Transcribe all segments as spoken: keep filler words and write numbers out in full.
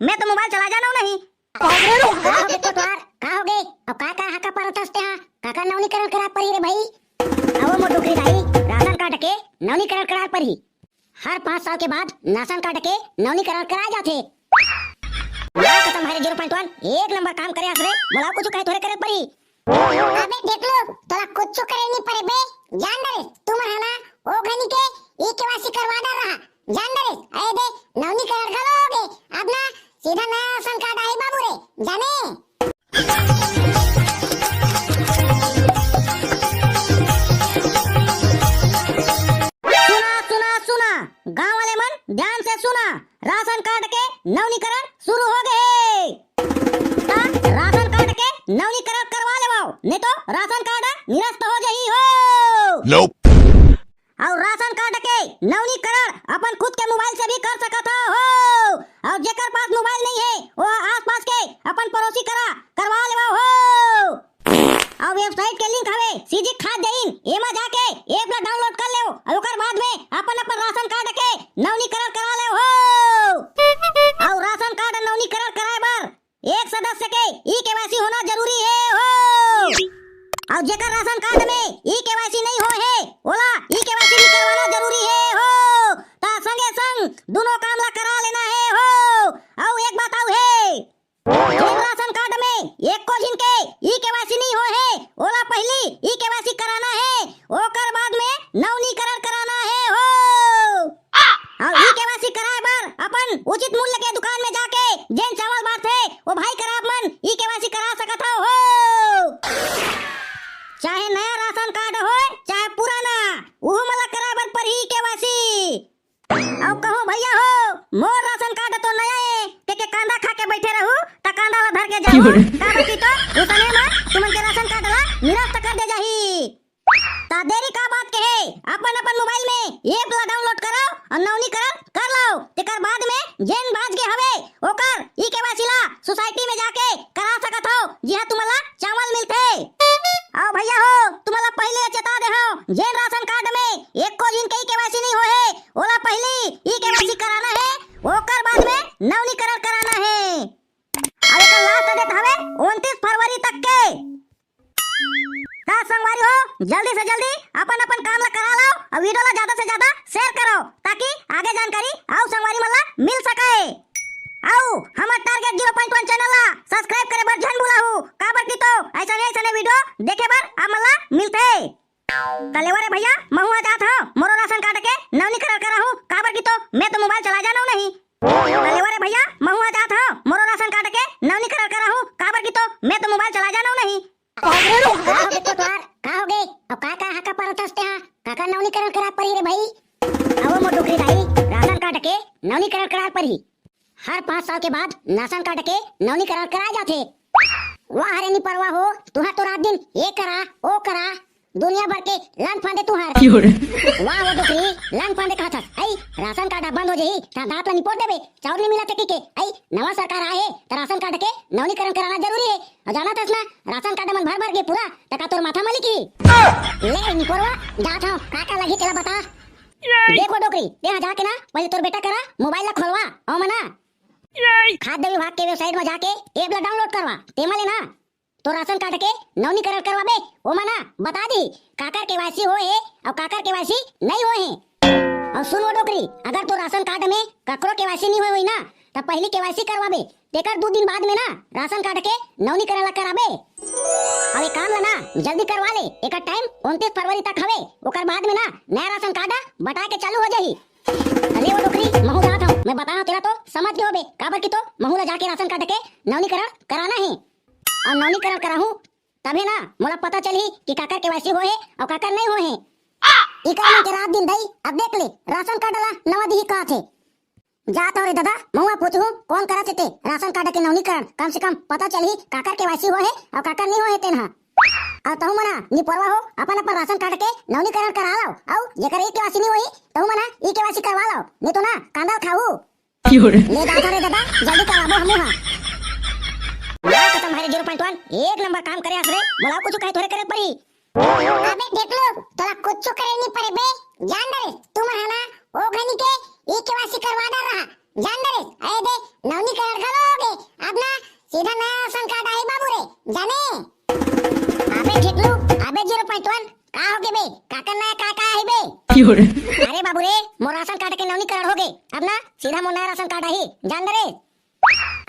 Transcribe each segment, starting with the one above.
मैं तो मोबाइल चला जाना नहीं। का हो गे तो तुहार? का हो गे? अब का, का हाका पारत हस तेहा? काकर नवीनीकरण कराय परही रे भाई? अहो मोर डोकरी दाई, राशन कार्ड के नवीनीकरण कराय परही। हर पाँच साल के बाद राशन कार्ड के नवीनीकरण कराय जाथे। वाह, कसम हरे zero point one, एक नंबर काम करे हस रे, मोला कुछ कहे थोड़े करे परही। अबे देख लो, तोला कुछ करे नहीं पड़े बे। जान डरे, तुमन ह ना ओ घनी के ई केवाईसी करवा डर रहा। जान डरे, अरे दे, नवीनीकरण घलो हो गे। अब ना सीधा नया राशन कार्ड आही बाबू रे, जाने। सुना, सुना, सुना, गांव वाले मन ध्यान से सुना, राशन कार्ड के नवीनीकरण शुरू हो गे हे। त राशन कार्ड के नवीनीकरण करवा लेवव, नहीं तो राशन कार्ड निरस्त हो जाही हो। Nope। अउ राशन कार्ड के नवीनीकरण अपन खुद के मोबाइल से भी कर सकत हो, हो। अउ जेकर पास मोबाइल नहीं है, वो आसपास के अपन पड़ोसी करा करवा लेवव हो। अउ वेबसाइट के लिंक हवे, सीजी खाद्य इन, एमा जाके ऐप ला डाउनलोड कर लेव, अउ ओकर बाद में अपन अपन राशन कार्ड के नवीनीकरण करा लेव हो। अउ राशन कार्ड नवीनीकरण कराए बर एक सदस्य के ई केवाईसी होना जरूरी हे हो। अउ जेकर राशन कार्ड में ई केवाईसी नहीं होए हे, ओला ई केवाईसी भी करवाना जरूरी हे हो। त संगे संग दुनो काम ला करा लेना हे हो। अउ एक बात अउ हे, जेन राशन कार्ड में एको झिन के ई केवाईसी नहीं होए हे, ओला पहिली ई केवाईसी कराना हे, ओकर बाद में नवीनीकरण कराना हे हो। अउ ई केवाईसी कराए बर अपन उचित मूल्य के दुकान में जाके जेन चावल बांटथे, ओ भाई करा आप मन ई केवाईसी करा सकत हव हो। चाहे नया राशन कार्ड होए, चाहे पुराना, उहू मन ला कराए बर परही ई केवाईसी। अउ कहूँ भैया हो, मोर राशन कार्ड तो नया ए, के, के कांदा खा के बैठे रहू, त कांदा ला धर के जाहू, काबर कि तो उसने म तुमन के राशन कार्ड ला निरस्त कर दे जाही। त देरी का बात के हे, अपन अपन मोबाइल में ऐप ला डाउनलोड करो अउ नवीनीकरण कर लो। तेकर बाद में जेन बांच गे हवे, ओकर ई केवाईसी ला सोसाइटी में जाके करा सकत हो, जिहां तुमन ला चावल मिलथे। अउ भैया हो, तुमन ला पहिले चेता दे हव, जेन राशन कार्ड में एको झिन के ई केवाईसी नहीं होए हे, ओला पहिली ई केवाईसी कराना हे, ओकर बाद में नवीनीकरण कराना हे। अउ एकर लास्ट डेट हवे उनतीस फरवरी तक के। त संगवारी हो, जल्दी से जल्दी अपन अपन काम ला करा लो अउ वीडियो ला ज्यादा से ज्यादा शेयर करो, ताकि आगे जानकारी अउ संगवारी मन ला मिल सके। अउ हमर target zero point one channel ला सब्सक्राइब करे बर झन भुलाहू, काबर कि तो अइसने अइसने वीडियो देखे बर आप मन ला मिलथे। त लेवा रे भैया, महू ह जात हव, मोरो राशन कार्ड के नवीनीकरण कराहू, काबर कि तो मैं तो मोबाइल चला जानव नहीं। त लेवा रे भैया, महू ह जात हव, मोरो राशन कार्ड के नवीनीकरण कराहू, काबर कि तो मैं तो मोबाइल चला जानव नहीं। का हो गे तो तुहार? का हो गे? अब का, का हाका पारत हस तेहा? काकर नवीनीकरण कराय परही रे भाई? अहो मोर डोकरी दाई, राशन कार्ड के नवीनीकरण कराय परही। हर पाँच साल के बाद राशन कार्ड के नवीनीकरण कराय जाथे। वाह रे निपरवा हो, तुहार तो रात दिन ये करा, ओ करा, दुनिया भर के लंड फांदे तुहार। वाह वो डोकरी, लंड फांदे कहत हस। अई, राशन कार्ड ह बंद हो जाही, त दांत ला निपोर देबे, चाउर नहीं मिलत हे कहिके। अई, नवा सरकार आए हे, त राशन कार्ड के नवीनीकरण कराना जरूरी हे। अउ जानत हस ना, राशन कार्ड मन भर भर गे पूरा, त का तोर माथा मलिक ही? ले निपोरवा, जात हव, का का लगही तेला बता। देखो डोकरी, तेहा जाके ना, पहिले तोर बेटा करा मोबाइल ला खोलवा, अउ मना खाद्य विभाग के वेबसाइट म जाके ऐप ला डाउनलोड करवा, तेमा ले ना तोर राशन कार्ड के नवीनीकरण करवाबे, ओमा ना बता दिही काकर केवाईसी होए हे अउ काकर केवाईसी नइ होए हे। अउ सुन वो डोकरी, अगर तोर राशन कार्ड में ककरो केवाईसी नइ होए होही ना, त पहिली केवाईसी करवाबे, तेकर दू दिन बाद में ना राशन कार्ड के नवीनीकरण ला कराबे। अउ ए काम ला ना जल्दी करवा ले, एकर टाइम उनतीस फरवरी तक हवे, ओकर बाद में ना नया राशन कार्ड बंटाय के चालू हो जाही। अरे वो डोकरी, महू जात हव, मैं बताहूं तेला तो समझ गे होबे, काबर कि तो महू ला जाके राशन कार्ड के नवीनीकरण कराना हे। अउ नवीनीकरण कराहूं, तभे ना मोला पता चलही कि काकर केवाईसी होए हे अउ काकर नइ होए हे। इकर मन के रात दिन दई, अब देख ले, राशन कार्ड ला नवा दिही कहत हे। जात हव रे ददा, महू ह पूछहूं, कोन करत हे ते राशन कार्ड के नवीनीकरण, कम से कम पता चलही काकर केवाईसी होए हे अउ काकर नइ होए हे तेन ह। अउ तहू मन ह निपोरवा हो, अपन अपन राशन कार्ड के नवीनीकरण करा लव, अउ जेकर ई केवाईसी नइ होही, तहू मन ह ई केवाईसी करवा लव, नइ तो ना कांदा खाहू। ले जात हव रे ददा, जल्दी कराबो हमू हा। वाह कसम हरे zero point one, एक नंबर काम करे हस रे, मोला कुछ कहे थोड़े करे पड़ी। अबे देख लो, तोला कुछ करे नहीं पड़े बे, जान डरे, तुमन ह ना ओ घनी के ई केवाईसी करवा डर रहा, जान डरेस, अरे दे, नवीनीकरण घलो होगे। अब ना सीधा नया राशन कार्ड आही बाबू रे, जाने। अबे ठिकलू, अबे जीरो पॉइंट वन, का होगे बे? काकर नया का का आही बे? अरे बाबू रे, मोर राशन कार्ड के नवीनीकरण होगे। अब ना सीधा मोर नया राशन कार्ड आही, जान डरेस।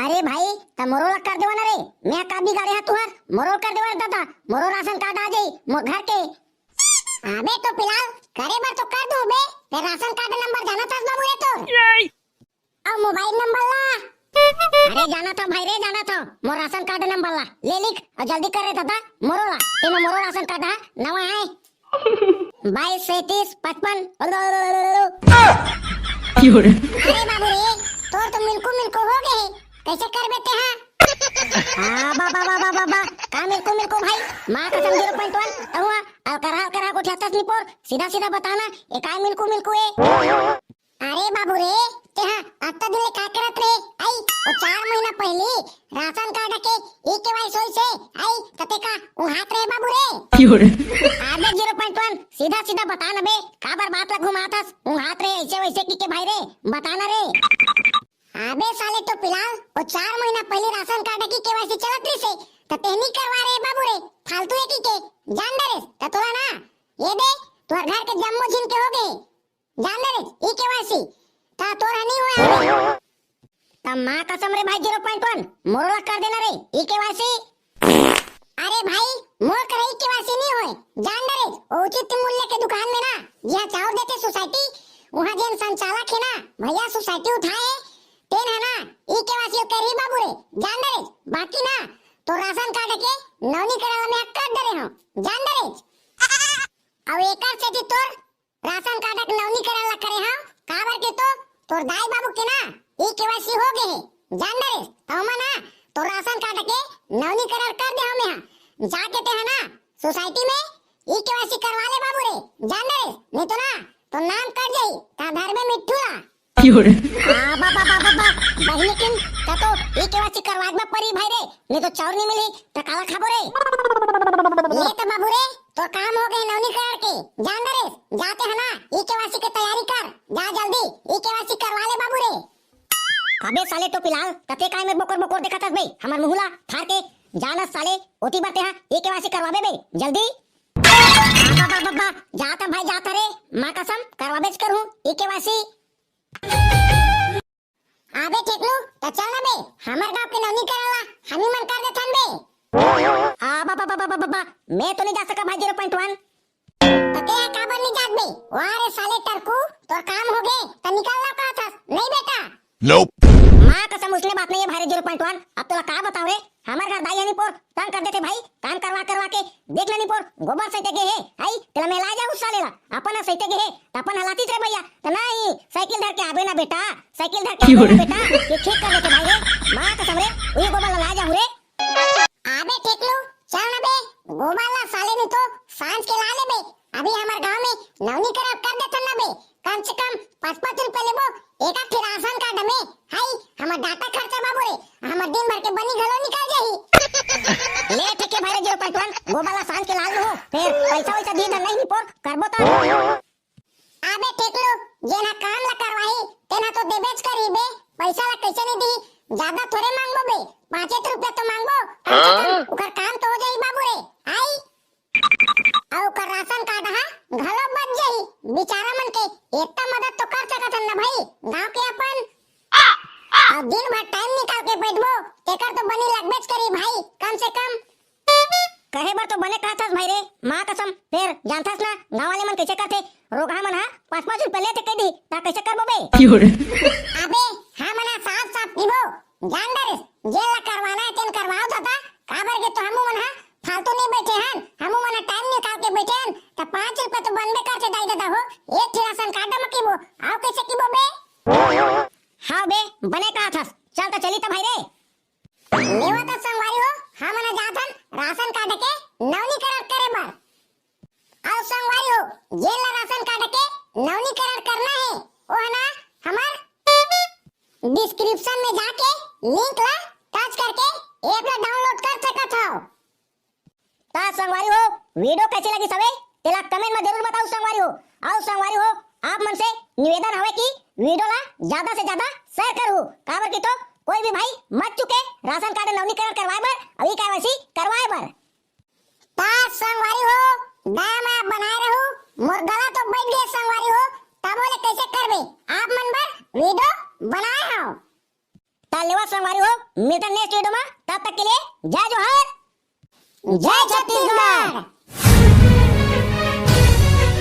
अरे भाई, त मोरो ला कर देवा ना रे। मैं का बिगाड़े हा तुहर? मोरो कर देवा रे दादा, मोरो राशन कार्ड आ जाई मोर घर के। अबे तो फिलहाल करे बर तो कर दूं बे। ते राशन कार्ड नंबर जानत हस बाबू रे तोर? अउ मोबाइल नंबर ला? अरे जानत हंव भाई रे, जानत हंव। मोर राशन कार्ड नंबर ला ले लिख अउ जल्दी कर रे दादा, मोरो ला। तेमा मोरो राशन कार्ड हा नवा आए। बाईस सैंतीस पचपन। अरे बाबू रे, तोर तो मिल्कू मिल्कू होगे हे, कइसे करबे ते हा? हाँ बाबा बाबा बाबा, का मिल्कू मिल्कू भाई? माँ कसम जीरो पॉइंट वन, तहुआ अलकरहा अलकरहा गोठियाथस निपोर, सीधा सीधा बता ना, ए काय मिल्कू मिल्कू ए? अरे बाबू रे, तेहा अत्ता दिन ले का करत रहे? आई, ओ चार महीना पहिली राशन कार्ड के ई केवाईसी होइस हे, आई, त ते का उहात रहे बाबू रे? अबे जीरो पॉइंट वन, सीधा सीधा बता ना बे, काबर बात ला घुमाथस? उहात रहे अइसे वइसे कहिके भाई रे, बता ना रे। अबे साले तो फिलहाल ओ चार महीना पहिली राशन कार्ड के केवाईसी चलत रहिस हे, त तेहनी करवा रहे बाबू रे, फालतू ए कहिके, जान डरेस, त तोला ना, ये दे, तोर घर के जम्मो झिन के होगे, जान डरेस, ई केवाईसी, त तोर ह नी होय अबे। त माँ कसम रे भाई जीरो पॉइंट वन, मोरो ला कर देना रे, ई केवाईसी। अरे भाई, मोर करा ई केवाईसी नी होय, जान डरेस, ओ उचित मूल्य के दुकान में ना, जिहाँ चाउर देथे सोसाइटी, उहाँ जेन संचालक हे ना, भैया सोसाइटी उठाए हे, तेन ह ना, ई केवाईसी करही बाबू रे, जान डरेस, बाकी ना, तोर राशन कार्ड के नवीनीकरण ला मैं कर डरे हंव, जान डरेस। अउ एकर सेती तोर राशन कार्ड के नवीनीकरण ला करे हंव, काबर के तो तोर दाई बाबू के ना ई केवाईसी होगे हे, जान डरेस, त ओमा ना तोर राशन कार्ड के नवीनीकरण कर दे हंव मेंहा। जाके तेहा ना सोसाइटी में ई केवाईसी करवा ले बाबू रे, जान डरेस, नहीं तो ना तोर नाम कट जाही, तेहा धरबे मिट्ठू ला। आ, बा, बा, बा, बा, बा, बहिनी किन, त तो ई केवाईसी करवाए बर परी भाई रे, नहीं तो चाउर नी मिलही, त काला खाबो रे? ले त बाबू रे, तोर काम होगे नवीनीकरण के, जान डरेस, जा तेहा ना, ई केवाईसी के तैयारी कर, जा जल्दी, ई केवाईसी करवा ले बाबू रे। अबे साले टोपी लाल, त ते काय मेर बोकर बोकर देखाथस बे, हमर मुहूं ला फार के, जा ना साले, ओती बर तेहा, ई केवाईसी करवाबे बे, जल्दी। बा, बा, बा, बा, जात हंव भाई, जात हंव रे, माँ कसम, करवाबेच करहूं, ई केवाईसी। अबे ठेकलू, त चल ना बे, हमर गांव के नवीनीकरण ला हमी मन कर देथन बे। आ, बा, बा, बा, मैं तो नहीं जा सका भाई जीरो पॉइंट वन। त ते ह काबर नहीं जात बे? वाह रे साले टरकू, तोर काम होगे, त निकल ला कहत हस, नहीं बेटा? माँ कसम, उसने बात नहीं है भाई रे जीरो पॉइंट वन, अब तोला का बताओ रे, हमर घर दाई हनी पोर तंग कर देथे भाई, काम करवा करवा के देख लेनी पोर, गोबर सहिते गे हे, हई, तेला मैं लाय जाहूं साले ला, अपन ह सहिते गे हे, त अपन ह लातीस रे भैया, त नहीं, साइकिल धर के आबे ना बेटा, साइकिल धर के आबे ना बेटा, ये ठीक कर देथे भाई रे, माँ कसम रे, उही गोबर ला लाय जाहूं रे। आबे ठेकलू, चल ना बे, गोबर ला साले नहीं तो सांझ के ला ले बे, अभी हमर गांव में नवीनीकरण कर देथन ना बे, कम से कम पाँच पाँच रुपया लेबो, एक आठ ठे राशन कार्ड में, हाई, हमर डाटा खर्चा बाबू रे, हमर दिन भर के बनी घलो निकल जाही। ले ठीक है भाई रे जीरो पॉइंट वन, गोबर ला सांझ के लाल हो, फिर पैसा वैसा दी धन नहीं निपोर, करबो त। अबे ठेकलू, जेन ह काम ला करवाही, तेन ह तो देबेच करही बे, पैसा ला कैसे नहीं दी, ज्यादा थोड़े मांगबो बे, पाँच एक रुपया तो मांगबो, कम से कम, हाँ? उकर काम तो हो जाही बाबू रे, आई। अउ ओकर राशन कार्ड हा घलो बच जाही। बेचारा मन के इतना मदद तो कर सकत हन ना भाई, गांव के अपन। अउ दिन भर टाइम निकाल के बैठबो, तेकर तो बनी लगबेच करी भाई, कम से कम। कहे बर तो बने कहत हस भाई रे, माँ कसम, फेर जानथस ना, गांव वाले मन कैसे करथे, रोगहा मन हा पाँच पाँच रुपया लेथे कह दी, ता कैसे करबो बे? अबे, हमन हा साफ साफ कहिबो, जान डरेस, जेन ला करवाना है, तेन करवाओ दादा, काबर के तो हमू मन हा फालतू नहीं बैठे हन, हमू मन हा टाइम निकाल के बैठे हन, त पाँच रुपया तो बनबे करथे दाई ददा हो, एक ठे राशन कार्ड म कहिबो, अउ कैसे कहिबो बे? हाँ बे, बने कहत हस, चल त चली त भाई रे। लेवा त संगवारी हो, हमन हा जात हन राशन कार्ड के नवीनीकरण करे बर। अउ संगवारी हो, जेन ला राशन कार्ड के नवीनीकरण करना है, वो है ना हमर डिस्क्रिप्शन में जाके लिंक ला टच करके ऐप ला डाउनलोड कर सकत हव। त संगवारी हो, वीडियो कैसे लगिस हवे, तेला कमेंट में जरूर बताओ संगवारी हो। अउ संगवारी हो, आप मन से निवेदन हवे कि वीडियो ला ज्यादा से ज्यादा शेयर करहू, काबर कि तो कोई भी भाई मत चूके राशन कार्ड नवीनीकरण करवाए बर अउ ई केवाईसी करवाए बर। ता संगवारी हो, दया माया बनाए रहू। मोर गला तो बैठ गए संगवारी हो, तबो ले कैसे करबे, आप मन बर वीडियो बनाए हव। ता लेवा संगवारी हो, मिलथन नेक्स्ट वीडियो में, तब तक के लिए जय जोहार, जय छत्तीसगढ़।